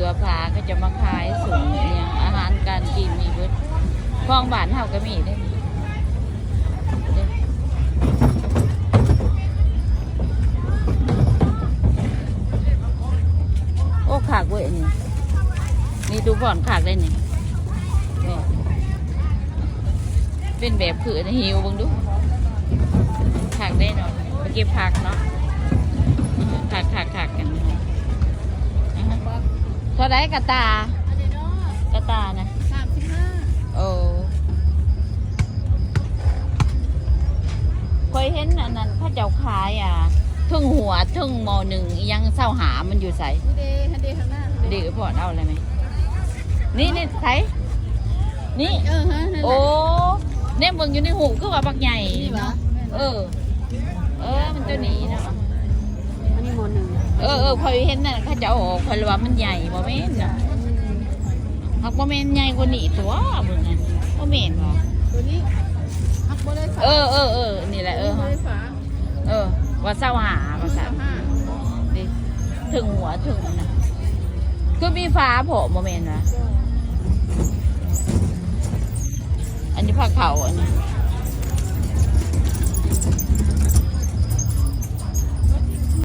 ເສື້ອຜ້າເຂົາເຈົ້າມາຂາຍ ຊຸ່ມອີ່ຫຍັງ ອາຫານການກິນມີເບິດ. ຂອງບ້ານເຮົາກໍມີເດ້. ໂອ້ ຄັກເວີຍອັນນີ້. ມີຕູ້ຟອນຄັກເດ້ນີ້. ເປັນແບບຄືນະ ຫິວເບິ່ງດູ. ຄັກເດ້ເນາະ ໄປເກັບຜັກເນາະ. ຄັກໆໆ ກັນ. ເທົ່າໃດກະຕ່າ? ກະຕ່ານະ ສາມສິບຫ້າ. ໂອ້ ຂ້ອຍເຫັນອັນນັ້ນ ເຂົາເຈົ້າຂາຍ ອ່າ ເທິງຫົວ ເທິງໝໍ້ໜຶ້ງ ອີ່ຫຍັງ ຊາວຫ້າ ມັນຢູ່ໃສ? ນີ້ເດ້ ຫັ້ນເດ້ ຂ້າງໜ້າຫັ້ນເດ້. ເດ້ ພອນເອົາແລ້ວແມ່. ນີ້ ນີ້ໃສ? ນີ້ ເອີ ຫັ້ນ ໂອ້ ແນມເບິ່ງຢູ່ໃນຮູບຄືວ່າບັກໃຫຍ່. ນີ້ຫວາ? ເອີ ເອີ ມັນຕົວນີ້ເນາະ. ອັນນີ້ໝໍ້ໜຶ້ງ. ເອີໆ ຂ້ອຍເຫັນນັ້ນ ເຂົາເຈົ້າເອົາອອກ ຂ້ອຍລະວ່າມັນໃຫຍ່ ບໍ່ແມ່ນເນາະ. ອືມ ຫາກບໍ່ແມ່ນໃຫຍ່ກວ່ານີ້ຕົວະ ເບິ່ງນັ້ນ ບໍ່ແມ່ນບໍ່? ຕົວນີ້ຫາກບໍ່ໄດ້ຝາ. ເອີໆໆ ນີ້ແຫຼະ. ເອີ ບໍ່ໄດ້ຝາ. ເອີ ວ່າຊາວຫ້າ ວ່າຊັ້ນ. ຊາວຫ້າ ເດ້ ເທິງຫົວເທິງອັນນັ້ນ ຄືມີຝາເພາະ ບໍ່ແມ່ນຫວາ? ອັນນີ້ຜ້າຂາວ ອັນນີ້